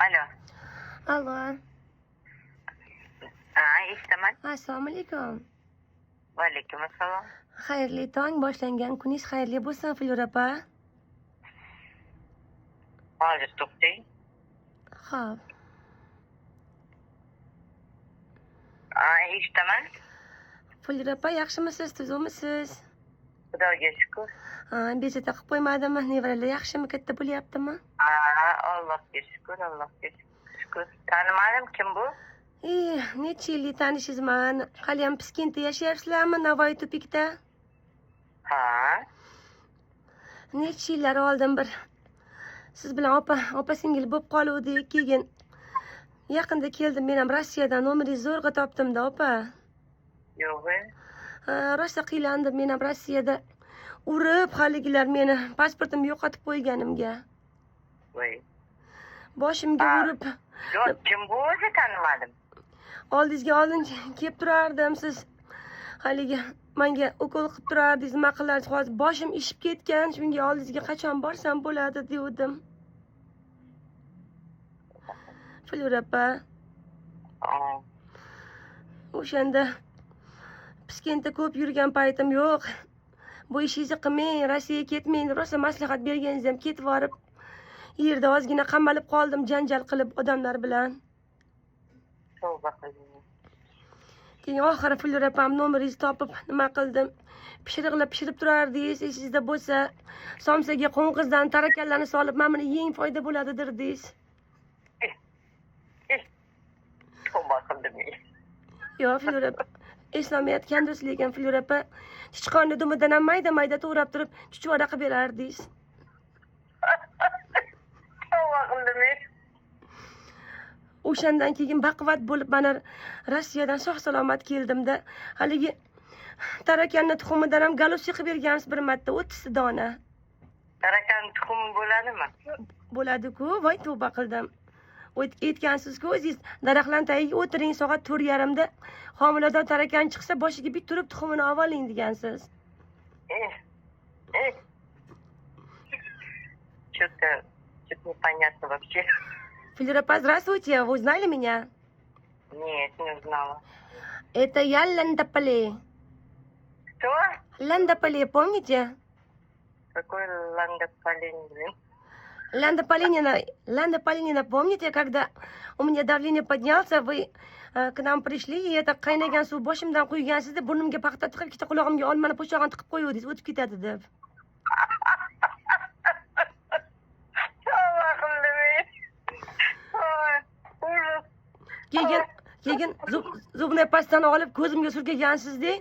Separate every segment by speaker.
Speaker 1: Alo.
Speaker 2: Alo.
Speaker 1: Ha, eshitaman.
Speaker 2: Assalomu alaykum.
Speaker 1: Va alaykum assalom.
Speaker 2: Xayrli tong, boshlangan kuningiz xayrli bo'lsin, Flora opa.
Speaker 1: Hozir to'xtang.
Speaker 2: Xo'p.
Speaker 1: Ha, eshitaman.
Speaker 2: Flora opa, yaxshimisiz, tuzukmisiz?
Speaker 1: Xudoga shukur.
Speaker 2: Ha, bezovta qilib qo'ymadimmi? Nevaralar yaxshimi, katta bo'lyaptimi?
Speaker 1: Ha, Allohga shukur, Allohga shukur. Tanimadim, kim bu?
Speaker 2: Necha yillik tanishizman. Haliyam Piskentda yashayapsizlarmi, Navoiy tupikda?
Speaker 1: Ha.
Speaker 2: Necha yillar oldin bir siz bilan opa singil bo'lib qoluvdik. Keyin yaqinda keldim men ham Rossiyadan, nomeringizni zo'rg'a topdim-da, opa.
Speaker 1: Yo'q.
Speaker 2: Ha, rosa qiylandim men ham Rossiyada. Urib haligilar meni pasportimni yo'qotib qo'yganimga.
Speaker 1: Voy.
Speaker 2: Boshimga urib.
Speaker 1: Yo'q, kim bu o'zi, tanimadim.
Speaker 2: Oldingizga oldin kelib turardim, siz haligi menga ukol qilib turardingiz, nima qilardingiz. Hozir boshim ishib ketgan, shunga oldingizga qachon borsam bo'ladi devdim. Flora opa. O'shanda Piskentda ko'p yurgan paytim yo'q. Bu ishingizni qilmang, Rossiyaga ketmang deb rosa maslahat berganingiz ham ketib borib, yerda ozgina qamalib qoldim, janjal qilib odamlar bilan.
Speaker 1: Tavba qildim.
Speaker 2: Keyin oxiri Flora opam nomeringizni topib nima qildim? Pishiriqlab pishirib turardingiz, esingizda bo'lsa, somsaga qo'ng'izdan tarakallarni solib, mana buni yeng, foyda bo'ladi derdingiz.
Speaker 1: Tavba qildim.
Speaker 2: Yo'q, Flora opa, eslolmayotgandirsiz, lekin Flora opa sichqonni dumidan ham mayda-mayda to'g'rab turib chuchvara qilib berardingiz.
Speaker 1: Tavba qildim.
Speaker 2: O'shandan keyin baquvvat bo'lib mana Rossiyadan sog' salomat keldimda. Haligi tarakanni tuxumidan ham galusi qilib bergansiz bir marta, 30 dona.
Speaker 1: Tarakan tuxumi bo'ladimi?
Speaker 2: Bo'ladi-ku, voy tavba qildim. Aytgansiz-ku o'zingiz, daraxtlar tagiga o'tiring soat 4:30da homilador tarakan chiqsa boshiga bit turib tuxumini olib oling degansiz.
Speaker 1: Что-то непонятно вообще.
Speaker 2: Флюра апа, здравствуйте, вы узнали меня?
Speaker 1: Нет, не узнала.
Speaker 2: Это я, Ланда Пале.
Speaker 1: Кто?
Speaker 2: Ланда Пале, помните?
Speaker 1: Какой Ланда Пале, блин?
Speaker 2: Ланда Полинина, Ланда Полинина, помните, когда у меня давление поднялся, вы к нам пришли, и это qaynagan suv boshimdan quygansiz deb burnimga paxta tiqib, ikkita qulog'imga olmani po'chog'ini tiqib qo'yuvdingiz, o'tib ketadi deb.
Speaker 1: Tavba qildim. Voy, ужас.
Speaker 2: Keyin zubnoy pastani olib ko'zimga surkagansizda,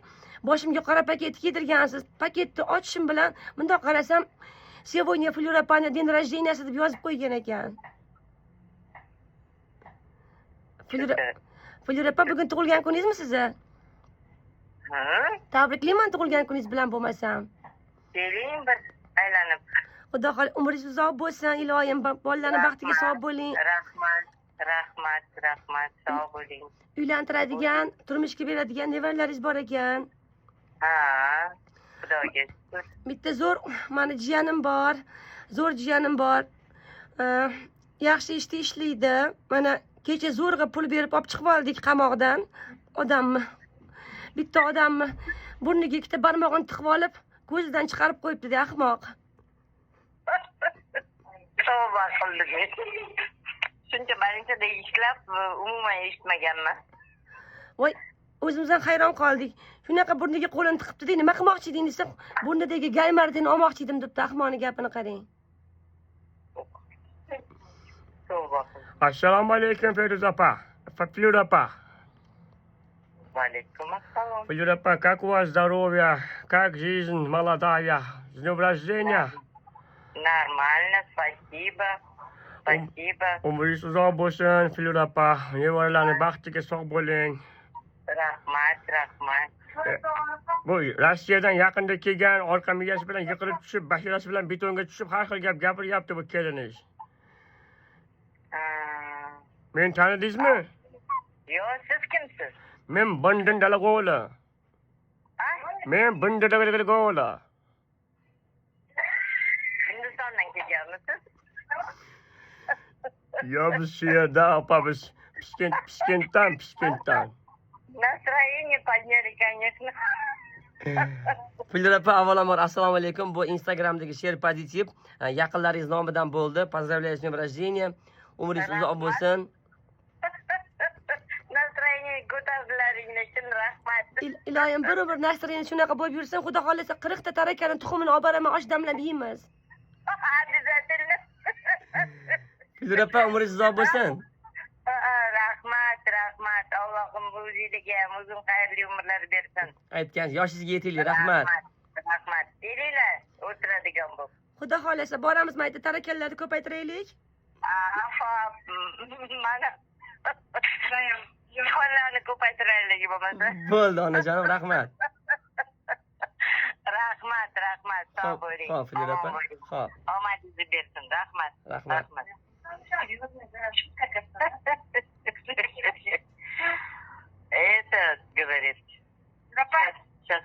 Speaker 2: boshimga qora paket kiydirgansiz. Paketni ochishim bilan bundoq qarasam, сегодня Флюра опani день рождения deb yozib qo'ygan ekan. Флюра opa, bugun tug'ilgan kuningizmi sizni?
Speaker 1: Ha?
Speaker 2: Tabriklayman tug'ilgan kuningiz bilan bo'lmasam.
Speaker 1: Keling bir aylanib.
Speaker 2: Xudo xohlasa umringiz uzoq bo'lsin, iloyim, bolalarning baxtiga sog' bo'ling.
Speaker 1: Rahmat, rahmat, rahmat, sog' bo'ling.
Speaker 2: Uylantiradigan, turmushga beradigan nevaralaringiz bor ekan.
Speaker 1: Ha, Xudoga shukur.
Speaker 2: Bitta zo'r mani jiyanim bor, zo'r jiyanim bor. Yaxshi ishda ishlaydi. Mana kecha zo'rg'a pul berib olib chiqib oldik qamoqdan odamni. Bitta odamni burniga ikkita barmog'ini tiqib olib, ko'zidan chiqarib qo'yibdi, ahmoq.
Speaker 1: Tavba qildim. Shuncha birinchida ishlab, umuman eshitmaganman.
Speaker 2: Voy, o'zimizdan hayron qoldik. Shunaqa burniga qo'lini tiqibdi-da, nima qilmoqchi eding desa, burnidagi gaymardini olmoqchi edim debdi. Ahmoqning gapini qarang.
Speaker 1: Tavba qildim.
Speaker 3: Assalomu alaykum Feruza opa. Флюра opa.
Speaker 1: Va alaykum assalom.
Speaker 3: Флюра opa, как у вас здоровье? Как жизнь молодая? С днем рождения?
Speaker 1: Нормально, спасибо. Спасибо.
Speaker 3: Umringiz uzoq bo'lsin, Флюра opa. Nevaralarning baxtiga sog' bo'ling.
Speaker 1: Rahmat, rahmat.
Speaker 3: Bu Rossiyadan yaqinda kelgan, orqa miyasi bilan yiqilib tushib, basharasi bilan betonga tushib, har xil gap gapiryapti bu keliningiz. Meni tanidingizmi?
Speaker 1: Yo'q, siz kimsiz?
Speaker 3: Men Bundin Dalag'o'g'li. Men Bundin Dalag'o'g'li.
Speaker 1: Hindistondan kelganmisiz?
Speaker 3: Yo, biz shu yerda, opa, biz Pishkent, Pishkentdan, Pishkentdan.
Speaker 1: Настроение подняли, конечно.
Speaker 2: Puldar opa, avvalambor assalomu alaykum. Bu Instagramdagi Sher Pozitiv yaqinlaringiz nomidan bo'ldi. Поздравляю с днем рождения. Umringiz uzoq bo'lsin.
Speaker 1: Настроение ko'tardilaring uchun rahmat.
Speaker 2: Iloyim bir umr настроение shunaqa bo'lib yursin. Xudo xohlasa, 40 ta tarakani tuxumini olib boraman, osh damlab yeymiz.
Speaker 1: Обязательно.
Speaker 2: Puldar opa, umringiz uzoq bo'lsin.
Speaker 1: Rahmat, rahmat. Allohim o'zingizga ham uzun, xayrli umrlar bersin.
Speaker 2: Aytgan yoshingizga yetaylik, rahmat.
Speaker 1: Rahmat. Kelinglar, o'tiradigan bo'lib.
Speaker 2: Xudo xohlasa, boramiz, mayda tarakallarni ko'paytiraylik.
Speaker 1: Xo'p, mana mehmonlarni ko'paytiraylik bo'lmasa.
Speaker 2: Bo'ldi, onajonim, rahmat.
Speaker 1: Rahmat, rahmat. Sog'
Speaker 2: Xo'p,
Speaker 1: bo'ling.
Speaker 2: xo'p, Puldar opa.
Speaker 1: Omon bo'ling.
Speaker 2: Xo'p.
Speaker 1: Omadingizni bersin. Rahmat.
Speaker 2: Rahmat.
Speaker 1: Rahmat. Это, говорит. Сейчас.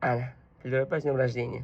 Speaker 2: Ana, Puldar opa, с днем рождения.